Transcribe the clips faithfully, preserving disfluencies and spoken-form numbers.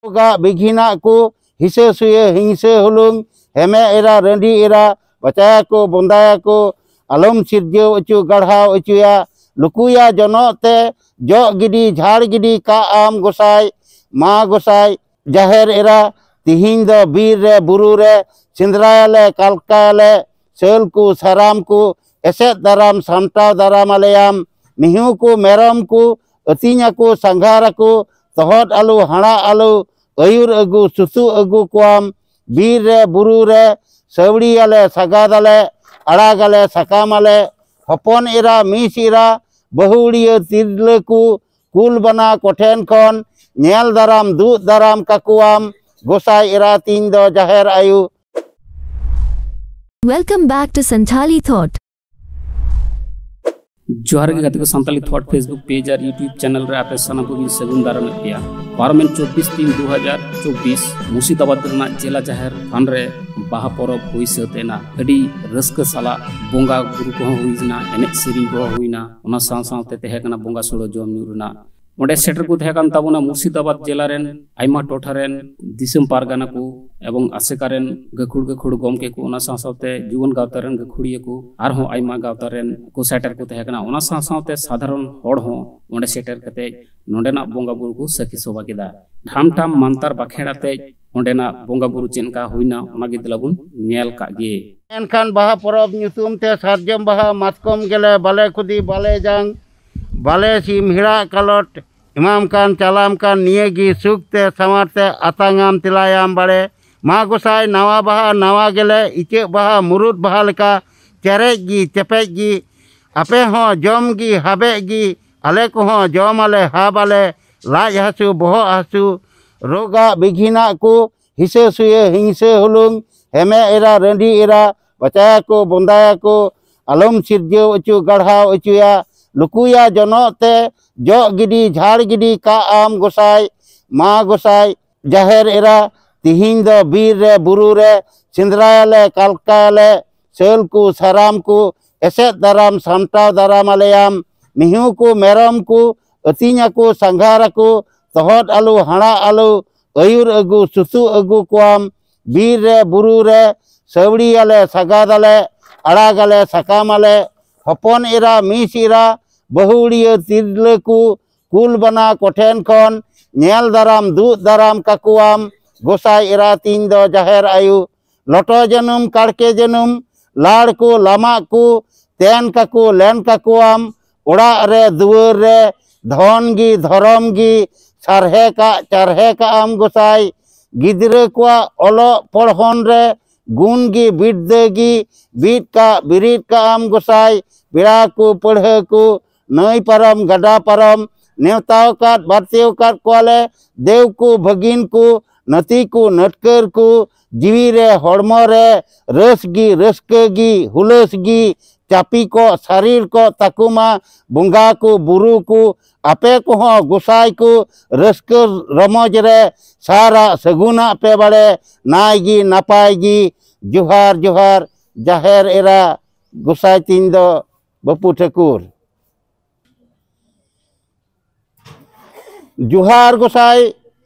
ᱨᱳᱜᱟᱜ ᱵᱤᱜᱷᱤᱱᱟᱜ ᱠᱚ, ᱦᱤᱥᱟᱹ ᱥᱩᱭᱟᱹ ᱦᱤᱝᱥᱟᱹ ᱦᱩᱞᱩᱝ, ᱦᱮᱢᱮ ᱮᱨᱟ ᱨᱟᱺᱰᱤ ᱮᱨᱟ, ᱵᱟᱪᱟᱭᱟᱠᱚ ᱵᱚᱸᱫᱟᱭᱟᱠᱚ, ᱟᱞᱚᱢ ᱥᱤᱨᱡᱟᱹᱣ ᱚᱪᱚ ᱜᱟᱲᱦᱟᱣ ᱚᱪᱚᱭᱟ, ᱞᱩᱠᱩᱭᱟ ᱡᱚᱱᱚᱜ ᱛᱮ, ᱡᱚᱜ ᱜᱤᱰᱤ ᱡᱷᱟᱲ ᱜᱤᱰᱤ ᱠᱟᱜ ᱟᱢ ᱜᱚᱸᱥᱟᱭ, ᱢᱟ ᱜᱚᱸᱥᱟᱭ, ᱡᱟᱦᱮᱨ ᱮᱨᱟ, ᱛᱤᱦᱤᱧ ᱫᱚ ᱵᱤᱨ ᱨᱮ ᱵᱩᱨᱩ ᱨᱮ, ᱥᱮᱸᱫᱽᱨᱟᱭᱟᱞᱮ ᱠᱟᱞᱠᱟᱭᱟᱞᱮ, ᱥᱟᱹᱞ ᱠᱚ ᱥᱟᱨᱟᱢ ᱠᱚ, ᱮᱥᱮᱫ ᱫᱟᱨᱟᱢ ᱥᱟᱢᱴᱟᱣ ᱫᱟᱨᱟᱢ ᱟᱞᱮᱭᱟᱢ, ᱢᱤᱦᱩ ᱠᱚ ᱢᱮᱨᱚᱢ ᱠᱚ, ᱟᱹᱛᱤᱧ ᱟᱠᱚ ᱥᱟᱸᱜᱷᱟᱨ ᱟᱠᱚ, ᱛᱚᱦᱚᱫ ᱟᱞᱚ ᱦᱟᱲᱟᱜ ᱟᱞᱚ, ᱟᱹᱭᱩᱨ ᱟᱹᱜᱩ ᱥᱩᱥᱩ ᱟᱹᱜᱩ ᱠᱚᱣᱟᱢ, ᱵᱤᱨ ᱨᱮ ᱵᱩᱨᱩ ᱨᱮ, ᱥᱟᱹᱣᱲᱤᱭᱟᱞᱮ ᱥᱟᱜᱟᱫᱟᱞᱮ, ᱟᱲᱟᱜᱟᱞᱮ ᱥᱟᱠᱟᱢᱟᱞᱮ, ᱦᱚᱯᱚᱱ ᱮᱨᱟ ᱢᱤᱥ ᱮᱨᱟ, ᱵᱟᱹᱦᱩᱲᱤᱭᱟᱹ ᱛᱤᱨᱞᱟᱹ ᱠᱚ, ᱠᱩᱞ ᱵᱟᱱᱟ ᱠᱚᱴᱷᱮᱱ ᱠᱷᱚᱱ, ᱧᱮᱞ ᱫᱟᱨᱟᱢ ᱫᱩᱜ ᱫᱟᱨᱟᱢ ᱠᱟᱠᱚᱣᱟᱢ, ᱜᱚᱸᱥᱟᱭ ᱮᱨᱟ ᱛᱤᱧ ᱫᱚ ᱡᱟᱦᱮᱨ ᱟᱭᱳ᱾ Welcome back to Santhali Thought. ᱡᱚᱦᱟᱨ ᱜᱮ ᱜᱟᱛᱮ ᱠᱚ, ᱥᱟᱱᱛᱟᱞᱤ ᱛᱷᱚᱴ Facebook page ᱟᱨ YouTube channel ᱨᱮ ᱟᱯᱮ ᱥᱟᱱᱟᱢ ᱠᱚᱜᱮᱧ ᱥᱟᱹᱜᱩᱱ ᱫᱟᱨᱟᱢᱮᱫ ᱯᱮᱭᱟ᱾ ᱯᱟᱨᱚᱢᱮᱱ ᱪᱚᱵᱵᱤᱥ ᱛᱤᱱ ᱫᱩ ᱦᱟᱡᱟᱨ ᱪᱚᱵᱵᱤᱥ ᱢᱩᱨᱥᱤᱫᱟᱵᱟᱫᱽ ᱨᱮᱱᱟᱜ ᱡᱮᱞᱟ ᱡᱟᱦᱮᱨ ᱛᱷᱟᱱ ᱨᱮ ᱵᱟᱦᱟ ᱯᱚᱨᱚᱵᱽ ᱦᱩᱭ ᱥᱟᱹᱛ ᱮᱱᱟ᱾ ᱟᱹᱰᱤ ᱨᱟᱹᱥᱠᱟᱹ ᱥᱟᱞᱟᱜ ᱵᱚᱸᱜᱟ ᱵᱩᱨᱩ ᱠᱚᱦᱚᱸ ᱦᱩᱭ ᱮᱱᱟ, ᱮᱱᱮᱡ ᱥᱮᱨᱮᱧ ᱠᱚᱦᱚᱸ ᱦᱩᱭ ᱮᱱᱟ᱾ ᱚᱱᱟ ᱥᱟᱶ ᱥᱟᱶᱛᱮ ᱛᱟᱦᱮᱸ ᱠᱟᱱᱟ ᱵᱚᱸᱜᱟ ᱥᱩᱲᱟᱹ ᱡᱚᱢ ᱧᱩ ᱨᱮᱱᱟᱜ᱾ ᱚᱸᱰᱮ ᱥᱮᱴᱮᱨ ᱠᱚ ᱛᱟᱦᱮᱸ ᱠᱟᱱ ᱛᱟᱵᱚᱱᱟ ᱢᱩᱨᱥᱤᱫᱟᱵᱟᱫᱽ ᱡᱮᱞᱟ ᱨᱮᱱ ᱟᱭᱢᱟ ᱴᱚᱴᱷᱟ ᱨᱮᱱ ᱫᱤᱥᱚᱢ ᱯᱟᱨᱜᱟᱱᱟ ᱠᱚ ᱮᱵᱚᱝ ᱟᱥᱮᱠᱟ ᱨᱮᱱ ᱜᱟᱹᱠᱷᱩᱲ ᱜᱟᱹᱠᱷᱩᱲ ᱜᱚᱢᱠᱮ ᱠᱚ, ᱚᱱᱟ ᱥᱟᱶ ᱥᱟᱶᱛᱮ ᱡᱩᱣᱟᱹᱱ ᱜᱟᱶᱛᱟ ᱨᱮᱱ ᱜᱟᱹᱠᱷᱩᱲᱤᱭᱟᱹ ᱠᱚ, ᱟᱨᱦᱚᱸ ᱟᱭᱢᱟ ᱜᱟᱶᱛᱟ ᱨᱮᱱ ᱠᱚ ᱥᱮᱴᱮᱨ ᱠᱚ ᱛᱟᱦᱮᱸ ᱠᱟᱱᱟ᱾ ᱚᱱᱟ ᱥᱟᱶ ᱥᱟᱶᱛᱮ ᱥᱟᱫᱷᱟᱨᱚᱱ ᱦᱚᱲ ᱦᱚᱸ ᱚᱸᱰᱮ ᱥᱮᱴᱮᱨ ᱠᱟᱛᱮ ᱱᱚᱸᱰᱮᱱᱟᱜ ᱵᱚᱸᱜᱟ ᱵᱩᱨᱩ ᱠᱚ ᱥᱟᱹᱠᱷᱤ ᱥᱚᱵᱷᱟ ᱠᱮᱫᱟ᱾ ᱴᱷᱟᱢ ᱴᱷᱟᱢ ᱢᱟᱱᱛᱟᱨ ᱵᱟᱠᱷᱮᱲ ᱟᱛᱮ ᱚᱸᱰᱮᱱᱟᱜ ᱵᱚᱸᱜᱟ ᱵᱩᱨᱩ ᱪᱮᱫ ᱞᱮᱠᱟ ᱦᱩᱭᱱᱟ, ᱚᱱᱟ ᱜᱮ ᱫᱮᱞᱟ ᱵᱚᱱ ᱧᱮᱞ ᱠᱟᱜ ᱜᱮ᱾ ᱮᱱᱠᱷᱟᱱ ᱵᱟᱦᱟ ᱯᱚᱨᱚᱵᱽ ᱧᱩᱛᱩᱢ ᱛᱮ ᱥᱟᱨᱡᱚᱢ ᱵᱟᱦᱟ, ᱢᱟᱛᱠᱚᱢ ᱜᱮᱞᱮ, ᱵᱟᱞᱮ ᱠᱷᱩᱫᱤ, ᱵᱟᱞᱮ ᱡᱟᱝ, ᱵᱟᱞᱮ ᱥᱤᱢ, ᱦᱤᱲᱟᱜ ᱠᱟᱞᱚᱴ, ᱮᱢᱟᱢ ᱠᱟᱱ ᱪᱟᱞᱟᱢ ᱠᱟᱱ, ᱱᱤᱭᱟᱹ ᱜᱮ ᱥᱩᱠ ᱛᱮ ᱥᱟᱶᱟᱨ ᱛᱮ ᱟᱛᱟᱝᱟᱢ ᱛᱮᱞᱟᱭᱟᱢ ᱵᱟᱲᱮ᱾ ᱢᱟ ᱜᱚᱸᱥᱟᱭ ᱱᱟᱣᱟ ᱵᱟᱦᱟ ᱱᱟᱣᱟ ᱜᱮᱞᱮ, ᱤᱪᱟᱹᱜ ᱵᱟᱦᱟ ᱢᱩᱨᱩᱫ ᱵᱟᱦᱟ ᱞᱮᱠᱟ, ᱪᱮᱨᱮᱡ ᱜᱮ ᱪᱮᱯᱮᱡ ᱜᱮ, ᱟᱯᱮ ᱦᱚᱸ ᱡᱚᱢ ᱜᱮ ᱦᱟᱵᱮᱡ ᱜᱮ, ᱟᱞᱮ ᱠᱚᱦᱚᱸ ᱡᱚᱢ ᱟᱞᱮ ᱦᱟᱵ ᱟᱞᱮ, ᱞᱟᱡ ᱦᱟᱹᱥᱩ ᱵᱚᱦᱚᱜ ᱦᱟᱹᱥᱩ, ᱨᱳᱜᱟᱜ ᱵᱤᱜᱷᱤᱱᱟᱜ ᱠᱚ, ᱦᱤᱥᱟᱹ ᱥᱩᱭᱟᱹ ᱦᱤᱝᱥᱟᱹ ᱦᱩᱞᱩᱝ, ᱦᱮᱢᱮ ᱮᱨᱟ ᱨᱟᱺᱰᱤ ᱮᱨᱟ, ᱵᱟᱪᱟᱭᱟᱠᱚ ᱵᱚᱸᱫᱟᱭᱟᱠᱚ, ᱟᱞᱚᱢ ᱥᱤᱨᱡᱟᱹᱣ ᱚᱪᱚ ᱜᱟᱲᱦᱟᱣ ᱚᱪᱚᱭᱟ, ᱞᱩᱠᱩᱭᱟ ᱡᱚᱱᱚᱜ ᱛᱮ, ᱡᱚᱜ ᱜᱤᱰᱤ ᱡᱷᱟᱲ ᱜᱤᱰᱤ ᱠᱟᱜ ᱟᱢ ᱜᱚᱸᱥᱟᱭ, ᱢᱟ ᱜᱚᱸᱥᱟᱭ, ᱡᱟᱦᱮᱨ ᱮᱨᱟ, ᱛᱤᱦᱤᱧ ᱫᱚ ᱵᱤᱨ ᱨᱮ ᱵᱩᱨᱩ ᱨᱮ, ᱥᱮᱸᱫᱽᱨᱟᱭᱟᱞᱮ ᱠᱟᱞᱠᱟᱭᱟᱞᱮ, ᱥᱟᱹᱞ ᱠᱚ ᱥᱟᱨᱟᱢ ᱠᱚ, ᱮᱥᱮᱫ ᱫᱟᱨᱟᱢ ᱥᱟᱢᱴᱟᱣ ᱫᱟᱨᱟᱢ ᱟᱞᱮᱭᱟᱢ, ᱢᱤᱦᱩ ᱠᱚ ᱢᱮᱨᱚᱢ ᱠᱚ, ᱟᱹᱛᱤᱧ ᱟᱠᱚ ᱥᱟᱸᱜᱷᱟᱨ ᱟᱠᱚ, ᱛᱚᱦᱚᱫ ᱟᱞᱚ ᱦᱟᱲᱟᱜ ᱟᱞᱚ, ᱟᱹᱭᱩᱨ ᱟᱹᱜᱩ ᱥᱩᱛᱩᱜ ᱟᱹᱜᱩ ᱠᱚᱣᱟᱢ᱾ ᱵᱤᱨ ᱨᱮ ᱵᱩᱨᱩ ᱨᱮ ᱥᱟᱹᱣᱲᱤᱭᱟᱞᱮ ᱥᱟᱜᱟᱫᱟᱞᱮ, ᱟᱲᱟᱜᱟᱞᱮ ᱥᱟᱠᱟᱢᱟᱞᱮ, ᱦᱚᱯᱚᱱ ᱮᱨᱟ ᱢᱤᱥ ᱮᱨᱟ ᱵᱟᱹᱦᱩᱲᱤᱭᱟᱹ ᱛᱤᱨᱞᱟᱹ ᱠᱚ ᱠᱩᱞ ᱵᱟᱱᱟ ᱠᱚᱴᱷᱮᱱ ᱠᱷᱚᱱ ᱧᱮᱞ ᱫᱟᱨᱟᱢ ᱫᱩᱜ ᱫᱟᱨᱟᱢ ᱠᱟᱠᱚᱣᱟᱢ ᱜᱚᱸᱥᱟᱭ ᱮᱨᱟ ᱛᱤᱧ ᱫᱚ ᱡᱟᱦᱮᱨ ᱟᱭᱳ᱾ ᱞᱚᱴᱚ ᱡᱟᱹᱱᱩᱢ ᱠᱟᱲᱠᱮ ᱡᱟᱹᱱᱩᱢ ᱞᱟᱲ ᱠᱚ ᱞᱟᱢᱟᱜ ᱠᱚ ᱛᱮᱱ ᱠᱟᱠᱚ ᱞᱮᱱ ᱠᱟᱠᱚᱣᱟᱢ᱾ ᱚᱲᱟᱜ ᱨᱮ ᱫᱩᱣᱟᱹᱨ ᱨᱮ ᱫᱷᱚᱱ ᱜᱮ ᱫᱷᱚᱨᱚᱢ ᱜᱮ ᱥᱟᱨᱦᱮ ᱠᱟᱜ ᱪᱟᱨᱦᱮ ᱠᱟᱜ ᱟᱢ ᱜᱚᱸᱥᱟᱭ᱾ ᱜᱤᱫᱽᱨᱟᱹ ᱠᱚᱣᱟᱜ ᱚᱞᱚᱜ ᱯᱚᱲᱦᱚᱱ ᱨᱮ ᱜᱩᱱ ᱜᱮ ᱵᱤᱨᱫᱟᱹ ᱜᱮ ᱵᱤᱫ ᱠᱟᱜ ᱵᱤᱨᱤᱫ ᱠᱟᱜ ᱟᱢ ᱜᱚᱸᱥᱟᱭ᱾ ᱯᱮᱲᱟ ᱠᱚ ᱯᱟᱹᱲᱦᱟᱹ ᱠᱚ ᱱᱟᱹᱭ ᱯᱟᱨᱚᱢ ᱜᱟᱰᱟ ᱯᱟᱨᱚᱢ ᱱᱮᱣᱛᱟ ᱟᱠᱟᱫ ᱵᱟᱨᱛᱮ ᱟᱠᱟᱫ ᱠᱚᱣᱟᱞᱮ᱾ ᱫᱮᱣ ᱠᱚ ᱵᱷᱟᱹᱜᱤᱱ ᱠᱚ ᱱᱟᱹᱛᱤ ᱠᱚ ᱱᱟᱹᱴᱠᱟᱹᱨ ᱠᱚ ᱡᱤᱣᱤ ᱨᱮ ᱦᱚᱲᱢᱚ ᱨᱮ ᱨᱟᱹᱥ ᱜᱮ ᱨᱟᱹᱥᱠᱟᱹ ᱜᱮ ᱦᱩᱞᱟᱹᱥ ᱜᱮ ᱪᱟᱹᱯᱤ ᱠᱚᱜ ᱥᱟᱹᱨᱤᱨ ᱠᱚᱜ ᱛᱟᱠᱚ ᱢᱟ ᱵᱚᱸᱜᱟ ᱠᱚ ᱵᱩᱨᱩ ᱠᱚ᱾ ᱟᱯᱮ ᱠᱚᱦᱚᱸ ᱜᱚᱸᱥᱟᱭ ᱠᱚ ᱨᱟᱹᱥᱠᱟᱹ ᱨᱚᱢᱚᱡᱽ ᱨᱮ ᱥᱟᱨᱟᱜ ᱥᱟᱹᱜᱩᱱᱟᱜ ᱯᱮ ᱵᱟᱲᱮ᱾ ᱱᱟᱭ ᱜᱮ ᱱᱟᱯᱟᱭ ᱜᱮ᱾ ᱡᱚᱦᱟᱨ ᱡᱚᱦᱟᱨ ᱡᱟᱦᱮᱨ ᱮᱨᱟ ᱜᱚᱸᱥᱟᱭ ᱛᱤᱧ ᱫᱚ ᱵᱟᱹᱯᱩ ᱴᱷᱟᱹᱠᱩᱨ᱾ ᱡᱚᱦᱟᱨ ᱜᱚᱸᱥᱟᱭ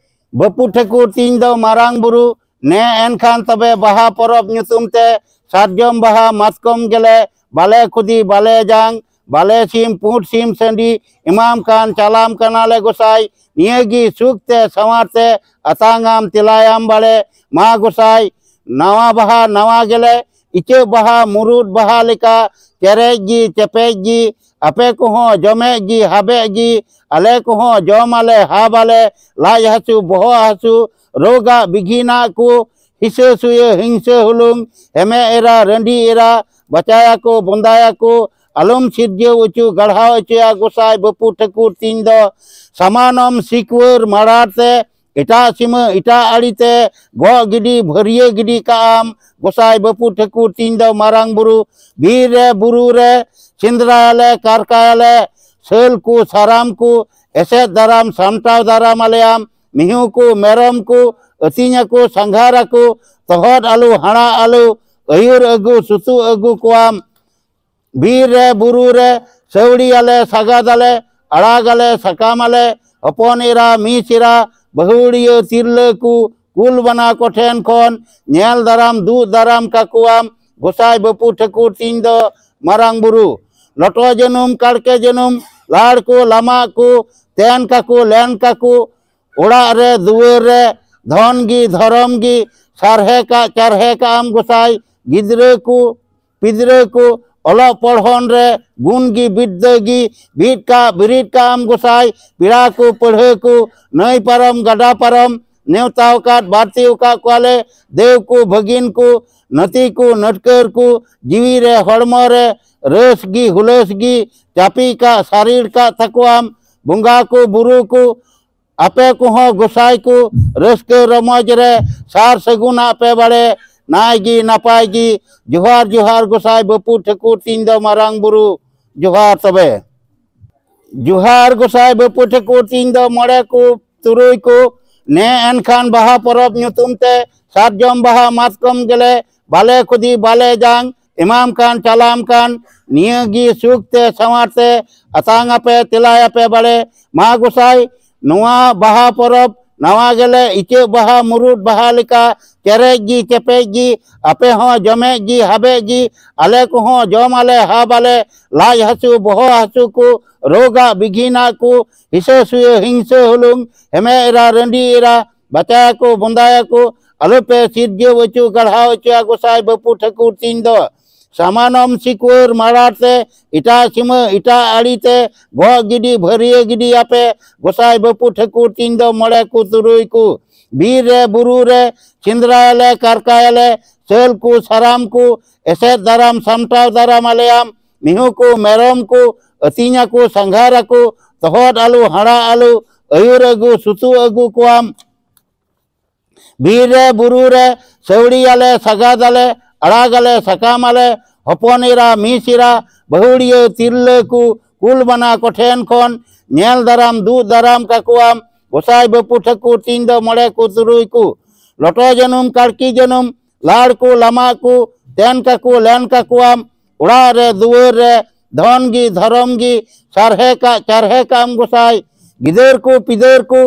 ᱵᱟᱹᱯᱩ ᱴᱷᱟᱹᱠᱩᱨ ᱛᱤᱧ ᱫᱚ ᱢᱟᱨᱟᱝ ᱵᱩᱨᱩ᱾ ᱱᱮ ᱮᱱᱠᱷᱟᱱ ᱛᱚᱵᱮ ᱵᱟᱦᱟ ᱯᱚᱨᱚᱵᱽ ᱧᱩᱛᱩᱢ ᱛᱮ ᱥᱟᱨᱡᱚᱢ ᱵᱟᱦᱟ ᱢᱟᱛᱠᱚᱢ ᱜᱮᱞᱮ ᱵᱟᱞᱮ ᱠᱷᱩᱫᱤ ᱵᱟᱞᱮ ᱡᱟᱝ ᱵᱟᱞᱮ ᱥᱤᱢ ᱯᱩᱸᱰ ᱥᱤᱢ ᱥᱟᱺᱰᱤ ᱮᱢᱟᱢ ᱠᱟᱱ ᱪᱟᱞᱟᱢ ᱠᱟᱱᱟᱞᱮ ᱜᱚᱸᱥᱟᱭ᱾ ᱱᱤᱭᱟᱹ ᱜᱮ ᱥᱩᱠ ᱛᱮ ᱥᱟᱶᱟᱨ ᱛᱮ ᱟᱛᱟᱝᱟᱢ ᱛᱮᱞᱟᱭᱟᱢ ᱵᱟᱲᱮ᱾ ᱢᱟ ᱜᱚᱸᱥᱟᱭ ᱱᱟᱣᱟ ᱵᱟᱦᱟ ᱱᱟᱣᱟ ᱜᱮᱞᱮ ᱤᱪᱟᱹᱜ ᱵᱟᱦᱟ ᱢᱩᱨᱩᱫ ᱵᱟᱦᱟ ᱞᱮᱠᱟ ᱪᱮᱨᱮᱡ ᱜᱮ ᱪᱮᱯᱮᱡ ᱜᱮ᱾ ᱟᱯᱮ ᱠᱚᱦᱚᱸ ᱡᱚᱢᱮᱜ ᱜᱮ ᱦᱟᱵᱮᱜ ᱜᱮ᱾ ᱟᱞᱮ ᱠᱚᱦᱚᱸ ᱡᱚᱢ ᱟᱞᱮ ᱦᱟᱵ ᱟᱞᱮ᱾ ᱞᱟᱡ ᱦᱟᱹᱥᱩ ᱵᱚᱦᱚᱜ ᱦᱟᱹᱥᱩ ᱨᱳᱜᱟᱜ ᱵᱤᱜᱷᱤᱱᱟᱜ ᱠᱚ ᱦᱤᱥᱟᱹ ᱥᱩᱭᱟᱹ ᱦᱤᱝᱥᱟᱹ ᱦᱩᱞᱩᱝ ᱦᱮᱢᱮ ᱮᱨᱟ ᱨᱟᱺᱰᱤ ᱮᱨᱟ ᱵᱟᱪᱟᱭᱟᱠᱚ ᱵᱚᱸᱫᱟᱭᱟᱠᱚ᱾ ᱟᱞᱚᱢ ᱥᱤᱨᱡᱟᱹᱣ ᱚᱪᱚ ᱜᱟᱲᱦᱟᱣ ᱚᱪᱚᱭᱟ ᱜᱚᱸᱥᱟᱭ ᱵᱟᱹᱯᱩ ᱴᱷᱟᱹᱠᱩᱨ ᱛᱤᱧ ᱫᱚ᱾ ᱥᱟᱢᱟᱱᱚᱢ ᱥᱤᱠᱣᱟᱹᱨ ᱢᱟᱲᱟᱨ ᱛᱮ ᱮᱴᱟᱜ ᱥᱤᱢᱟᱹ ᱮᱴᱟᱜ ᱟᱲᱤ ᱛᱮ ᱜᱚᱜ ᱜᱤᱰᱤ ᱵᱷᱟᱹᱨᱭᱟᱹ ᱜᱤᱰᱤ ᱠᱟᱜ ᱟᱢ ᱜᱚᱸᱥᱟᱭ ᱵᱟᱹᱯᱩ ᱴᱷᱟᱹᱠᱩᱨ ᱛᱤᱧ ᱫᱚ ᱢᱟᱨᱟᱝ ᱵᱩᱨᱩ᱾ ᱵᱤᱨ ᱨᱮ ᱵᱩᱨᱩ ᱨᱮ ᱥᱮᱸᱫᱽᱨᱟᱭᱟᱞᱮ ᱠᱟᱨᱠᱟᱭᱟᱞᱮ ᱥᱟᱹᱞ ᱠᱚ ᱥᱟᱨᱟᱢ ᱠᱚ ᱮᱥᱮᱫ ᱫᱟᱨᱟᱢ ᱥᱟᱢᱴᱟᱣ ᱫᱟᱨᱟᱢ ᱟᱞᱮᱭᱟᱢ᱾ ᱢᱤᱦᱩ ᱠᱚ ᱢᱮᱨᱚᱢ ᱠᱚ ᱟᱹᱛᱤᱧ ᱟᱠᱚ ᱥᱟᱸᱜᱷᱟᱨ ᱟᱠᱚ ᱛᱚᱦᱚᱫ ᱟᱞᱚ ᱦᱟᱲᱟᱜ ᱟᱞᱚ ᱟᱹᱭᱩᱨ ᱟᱹᱜᱩ ᱥᱩᱛᱩᱜ ᱟᱹᱜᱩ ᱠᱚᱣᱟᱢ᱾ ᱵᱤᱨ ᱨᱮ ᱵᱩᱨᱩ ᱨᱮ ᱥᱟᱹᱣᱲᱤᱭᱟᱞᱮ ᱥᱟᱜᱟᱫᱟᱞᱮ ᱟᱲᱟᱜᱟᱞᱮ ᱥᱟᱠᱟᱢᱟᱞᱮ ᱦᱚᱯᱚᱱ ᱮᱨᱟ ᱢᱤᱥ ᱮᱨᱟ ᱵᱟᱹᱦᱩᱲᱤᱭᱟᱹ ᱛᱤᱨᱞᱟᱹ ᱠᱚ ᱠᱩᱞ ᱵᱟᱱᱟ ᱠᱚᱴᱷᱮᱱ ᱠᱷᱚᱱ ᱧᱮᱞ ᱫᱟᱨᱟᱢ ᱫᱩᱜ ᱫᱟᱨᱟᱢ ᱠᱟᱠᱚᱣᱟᱢ ᱜᱚᱸᱥᱟᱭ ᱵᱟᱹᱯᱩ ᱴᱷᱟᱹᱠᱩᱨ ᱛᱤᱧ ᱫᱚ ᱢᱟᱨᱟᱝ ᱵᱩᱨᱩ᱾ ᱞᱚᱴᱚ ᱡᱟᱹᱱᱩᱢ ᱠᱟᱲᱠᱮ ᱡᱟᱹᱱᱩᱢ ᱞᱟᱲ ᱠᱚ ᱞᱟᱢᱟᱜ ᱠᱚ ᱛᱮᱱ ᱠᱟᱠᱚ ᱞᱮᱱ ᱠᱟᱠᱚ ᱚᱲᱟᱜ ᱨᱮ ᱫᱩᱣᱟᱹᱨ ᱨᱮ ᱫᱷᱚᱱ ᱜᱮ ᱫᱷᱚᱨᱚᱢ ᱜᱮ ᱥᱟᱨᱦᱮ ᱠᱟᱜ ᱪᱟᱨᱦᱮ ᱠᱟᱜ ᱟᱢ ᱜᱚᱸᱥᱟᱭ᱾ ᱜᱤᱫᱽᱨᱟᱹ ᱠᱚ ᱯᱤᱫᱽᱨᱟᱹ ᱠᱚ ᱚᱞᱚᱜ ᱯᱚᱲᱦᱚᱱ ᱨᱮ ᱜᱩᱱ ᱜᱮ ᱵᱤᱫᱽᱫᱟᱹ ᱜᱮ ᱵᱤᱫ ᱠᱟᱜ ᱵᱤᱨᱤᱫ ᱠᱟᱜ ᱟᱢ ᱜᱚᱸᱥᱟᱭ᱾ ᱯᱮᱲᱟ ᱠᱚ ᱯᱟᱹᱲᱦᱟᱹ ᱠᱚ ᱱᱟᱹᱭ ᱯᱟᱨᱚᱢ ᱜᱟᱰᱟ ᱯᱟᱨᱚᱢ ᱱᱮᱣᱛᱟ ᱟᱠᱟᱫ ᱵᱟᱹᱲᱛᱤ ᱟᱠᱟᱫ ᱠᱚᱣᱟᱞᱮ᱾ ᱫᱮᱣ ᱠᱚ ᱵᱷᱟᱹᱜᱤᱱ ᱠᱚ ᱱᱟᱹᱛᱤ ᱠᱚ ᱱᱟᱹᱴᱠᱟᱹᱨ ᱠᱚ ᱡᱤᱣᱤ ᱨᱮ ᱦᱚᱲᱢᱚ ᱨᱮ ᱨᱟᱹᱥ ᱜᱮ ᱦᱩᱞᱟᱹᱥ ᱜᱮ ᱪᱟᱯᱤ ᱠᱟᱜ ᱥᱟᱹᱨᱤᱲ ᱠᱟᱜ ᱛᱟᱠᱚᱣᱟᱢ᱾ ᱵᱚᱸᱜᱟ ᱠᱚ ᱵᱩᱨᱩ ᱠᱚ ᱟᱯᱮ ᱠᱚᱦᱚᱸ ᱜᱚᱸᱥᱟᱭ ᱠᱚ ᱨᱟᱹᱥᱠᱟᱹ ᱨᱚᱢᱚᱡᱽ ᱨᱮ ᱥᱟᱨ ᱥᱟᱹᱜᱩᱱᱟᱜ ᱯᱮ ᱵᱟᱲᱮ᱾ ᱱᱟᱭ ᱜᱮ ᱱᱟᱯᱟᱭ ᱜᱮ᱾ ᱡᱚᱦᱟᱨ ᱡᱚᱦᱟᱨ ᱜᱚᱸᱥᱟᱭ ᱵᱟᱹᱯᱩ ᱴᱷᱟᱹᱠᱩᱨ ᱛᱤᱧ ᱫᱚ ᱢᱟᱨᱟᱝ ᱵᱩᱨᱩ᱾ ᱡᱚᱦᱟᱨ ᱛᱚᱵᱮ᱾ ᱡᱚᱦᱟᱨ ᱜᱚᱸᱥᱟᱭ ᱵᱟᱹᱯᱩ ᱴᱷᱟᱹᱠᱩᱨ ᱛᱤᱧ ᱫᱚ ᱢᱚᱬᱮ ᱠᱚ ᱛᱩᱨᱩᱭ ᱠᱚ᱾ ᱱᱮ ᱮᱱᱠᱷᱟᱱ ᱵᱟᱦᱟ ᱯᱚᱨᱚᱵᱽ ᱧᱩᱛᱩᱢ ᱛᱮ ᱥᱟᱨᱡᱚᱢ ᱵᱟᱦᱟ ᱢᱟᱛᱠᱚᱢ ᱜᱮᱞᱮ ᱵᱟᱞᱮ ᱠᱷᱩᱫᱤ ᱵᱟᱞᱮ ᱡᱟᱝ ᱮᱢᱟᱢ ᱠᱟᱱ ᱪᱟᱞᱟᱢ ᱠᱟᱱ᱾ ᱱᱤᱭᱟᱹ ᱜᱮ ᱥᱩᱠ ᱛᱮ ᱥᱟᱶᱟᱨ ᱛᱮ ᱟᱛᱟᱝ ᱟᱯᱮ ᱛᱮᱞᱟᱭ ᱟᱯᱮ ᱵᱟᱲᱮ᱾ ᱢᱟ ᱜᱚᱸᱥᱟᱭ, ᱱᱚᱣᱟ ᱵᱟᱦᱟ ᱯᱚᱨᱚᱵᱽ ᱱᱟᱣᱟ ᱜᱮᱞᱮ ᱤᱪᱟᱹᱜ ᱵᱟᱦᱟ ᱢᱩᱨᱩᱫ ᱵᱟᱦᱟ ᱞᱮᱠᱟ ᱪᱮᱨᱮᱡ ᱜᱮ ᱪᱮᱯᱮᱡ ᱜᱮ᱾ ᱟᱯᱮ ᱦᱚᱸ ᱡᱚᱢᱮᱡ ᱜᱮ ᱦᱟᱵᱮᱡ ᱜᱮ᱾ ᱟᱞᱮ ᱠᱚᱦᱚᱸ ᱡᱚᱢ ᱟᱞᱮ ᱦᱟᱵ ᱟᱞᱮ᱾ ᱞᱟᱡ ᱦᱟᱹᱥᱩ ᱵᱚᱦᱚᱜ ᱦᱟᱹᱥᱩ ᱠᱚ ᱨᱳᱜᱟᱜ ᱵᱤᱜᱷᱤᱱᱟᱜ ᱠᱚ ᱦᱤᱥᱟᱹ ᱥᱩᱭᱟᱹ ᱦᱤᱝᱥᱟᱹ ᱦᱩᱞᱩᱝ ᱦᱮᱢᱮ ᱮᱨᱟ ᱨᱟᱺᱰᱤ ᱮᱨᱟ ᱵᱟᱪᱟᱭᱟᱠᱚ ᱵᱚᱸᱫᱟᱭᱟᱠᱚ᱾ ᱟᱞᱚᱯᱮ ᱥᱤᱨᱡᱟᱹᱣ ᱦᱚᱪᱚ ᱜᱟᱲᱦᱟᱣ ᱦᱚᱪᱚᱭᱟ ᱜᱚᱸᱥᱟᱭ ᱵᱟᱹᱯᱩ ᱴᱷᱟᱹᱠᱩᱨ ᱛᱤᱧ ᱫᱚ᱾ ᱥᱟᱢᱟᱱᱚᱢ ᱥᱤᱠᱩᱣᱟᱹᱨ ᱢᱟᱲᱟᱨ ᱛᱮ ᱮᱴᱟᱜ ᱥᱤᱢᱟᱹ ᱮᱴᱟᱜ ᱟᱲᱤ ᱛᱮ ᱜᱚᱜ ᱜᱤᱰᱤ ᱵᱷᱟᱹᱨᱭᱟᱹ ᱜᱤᱰᱤᱭᱟᱯᱮ ᱜᱚᱸᱥᱟᱭ ᱵᱟᱹᱯᱩ ᱴᱷᱟᱹᱠᱩᱨ ᱛᱤᱧ ᱫᱚ ᱢᱚᱬᱮ ᱠᱚ ᱛᱩᱨᱩᱭ ᱠᱚ᱾ ᱵᱤᱨ ᱨᱮ ᱵᱩᱨᱩ ᱨᱮ ᱥᱮᱸᱫᱽᱨᱟᱭᱟᱞᱮ ᱠᱟᱨᱠᱟᱭᱟᱞᱮ ᱥᱟᱹᱞ ᱠᱚ ᱥᱟᱨᱟᱢ ᱠᱚ ᱮᱥᱮᱫ ᱫᱟᱨᱟᱢ ᱥᱟᱢᱴᱟᱣ ᱫᱟᱨᱟᱢ ᱟᱞᱮᱭᱟᱢ᱾ ᱢᱤᱦᱩ ᱠᱚ ᱢᱮᱨᱚᱢ ᱠᱚ ᱟᱹᱛᱤᱧᱟᱠᱚ ᱥᱟᱸᱜᱷᱟᱨᱟᱠᱚ ᱛᱚᱦᱚᱫ ᱟᱞᱚ ᱦᱟᱲᱟᱜ ᱟᱞᱚ ᱟᱹᱭᱩᱨ ᱟᱹᱜᱩ ᱥᱩᱛᱩ ᱟᱹᱜᱩ ᱠᱚᱣᱟᱢ᱾ ᱵᱤᱨ ᱨᱮ ᱵᱩᱨᱩ ᱨᱮ ᱥᱟᱹᱣᱲᱤᱭᱟᱞᱮ ᱥᱟᱜᱟᱫᱟᱞᱮ ᱟᱲᱟᱜᱟᱞᱮ ᱥᱟᱠᱟᱢᱟᱞᱮ ᱦᱚᱯᱚᱱ ᱮᱨᱟ ᱢᱤᱥ ᱮᱨᱟ ᱵᱟᱹᱦᱩᱲᱤᱭᱟᱹ ᱛᱤᱨᱞᱟᱹ ᱠᱚ ᱠᱩᱞ ᱵᱟᱱᱟ ᱠᱚᱴᱷᱮᱱ ᱠᱷᱚᱱ ᱧᱮᱞ ᱫᱟᱨᱟᱢ ᱫᱩᱜ ᱫᱟᱨᱟᱢ ᱠᱟᱠᱚᱣᱟᱢ ᱜᱚᱸᱥᱟᱭ ᱵᱟᱹᱯᱩ ᱴᱷᱟᱹᱠᱩᱨ ᱛᱤᱧ ᱫᱚ ᱢᱚᱬᱮ ᱠᱚ ᱛᱩᱨᱩᱭ ᱠᱚ᱾ ᱞᱚᱴᱚ ᱡᱟᱹᱱᱩᱢ ᱠᱟᱲᱠᱤ ᱡᱟᱹᱱᱩᱢ ᱞᱟᱲ ᱠᱚ ᱞᱟᱢᱟᱜ ᱠᱚ ᱛᱮᱱ ᱠᱟᱠᱚ ᱞᱮᱱ ᱠᱟᱠᱚᱣᱟᱢ᱾ ᱚᱲᱟᱜ ᱨᱮ ᱫᱩᱣᱟᱹᱨ ᱨᱮ ᱫᱷᱚᱱ ᱜᱮ ᱫᱷᱚᱨᱚᱢ ᱜᱮ ᱥᱟᱨᱦᱮ ᱠᱟᱜ ᱪᱟᱨᱦᱮ ᱠᱟᱜ ᱟᱢ ᱜᱚᱸᱥᱟᱭ᱾ ᱜᱤᱫᱟᱹᱨ ᱠᱚ ᱯᱤᱫᱟᱹᱨ ᱠᱚ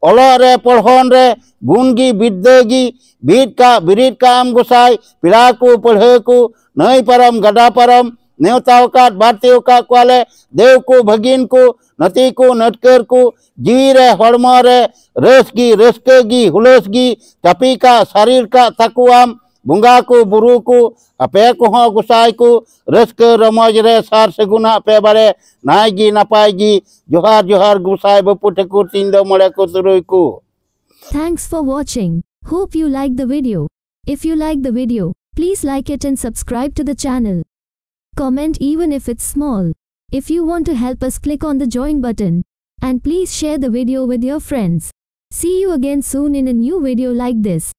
ᱚᱞᱚᱜ ᱨᱮ ᱯᱚᱲᱦᱚᱱ ᱨᱮ ᱜᱩᱱ ᱜᱮ ᱵᱤᱫᱽᱫᱟᱹ ᱜᱮ ᱵᱤᱫ ᱠᱟᱜ ᱵᱤᱨᱤᱫ ᱠᱟᱜ ᱟᱢ ᱜᱚᱸᱥᱟᱭ, ᱯᱮᱲᱟ ᱠᱚ ᱯᱟᱹᱲᱦᱟᱹ ᱠᱚ ᱱᱟᱹᱭ ᱯᱟᱨᱚᱢ ᱜᱟᱰᱟ ᱯᱟᱨᱚᱢ ᱱᱮᱣᱛᱟ ᱟᱠᱟᱫ ᱵᱟᱨᱛᱤ ᱟᱠᱟᱫ ᱠᱚᱣᱟᱞᱮ᱾ ᱫᱮᱣ ᱠᱚ ᱵᱷᱟᱹᱜᱤᱱ ᱠᱚ ᱱᱟᱹᱛᱤ ᱠᱚ ᱱᱟᱹᱴᱠᱟᱹᱨ ᱠᱚ ᱡᱤᱣᱤ ᱨᱮ ᱦᱚᱲᱢᱚ ᱨᱮ ᱨᱟᱹᱥ ᱜᱮ ᱨᱟᱹᱥᱠᱟᱹ ᱜᱮ ᱦᱩᱞᱟᱹᱥ ᱜᱮ ᱪᱟᱹᱯᱤ ᱠᱟᱜ ᱥᱟᱹᱨᱤᱨ ᱠᱟᱜ ᱛᱟᱠᱚᱣᱟᱢ᱾ ᱵᱚᱸᱜᱟ ᱠᱚ ᱵᱩᱨᱩ ᱠᱚ ᱟᱯᱮ ᱠᱚᱦᱚᱸ ᱜᱚᱸᱥᱟᱭ ᱠᱚ ᱨᱟᱹᱥᱠᱟᱹ ᱨᱚᱢᱚᱡᱽ ᱨᱮ ᱥᱟᱨ ᱥᱟᱹᱜᱩᱱᱟᱜ ᱯᱮ ᱵᱟᱲᱮ ᱱᱟᱭ ᱜᱮ ᱱᱟᱯᱟᱭ ᱜᱮ᱾ ᱡᱚᱦᱟᱨ ᱡᱚᱦᱟᱨ ᱜᱚᱸᱥᱟᱭ ᱵᱟᱹᱯᱩ ᱴᱷᱟᱹᱠᱩᱨ ᱛᱤᱧ ᱫᱚ ᱢᱚᱬᱮ ᱠᱚ ᱛᱩᱨᱩᱭ ᱠᱚ᱾ Thanks for watching. Hope you like the video. If you like the video, please like it and subscribe to the channel. Comment even if it's small. If you want to help us, click on the join button. And please share the video with your friends. See you again soon in a new video like this.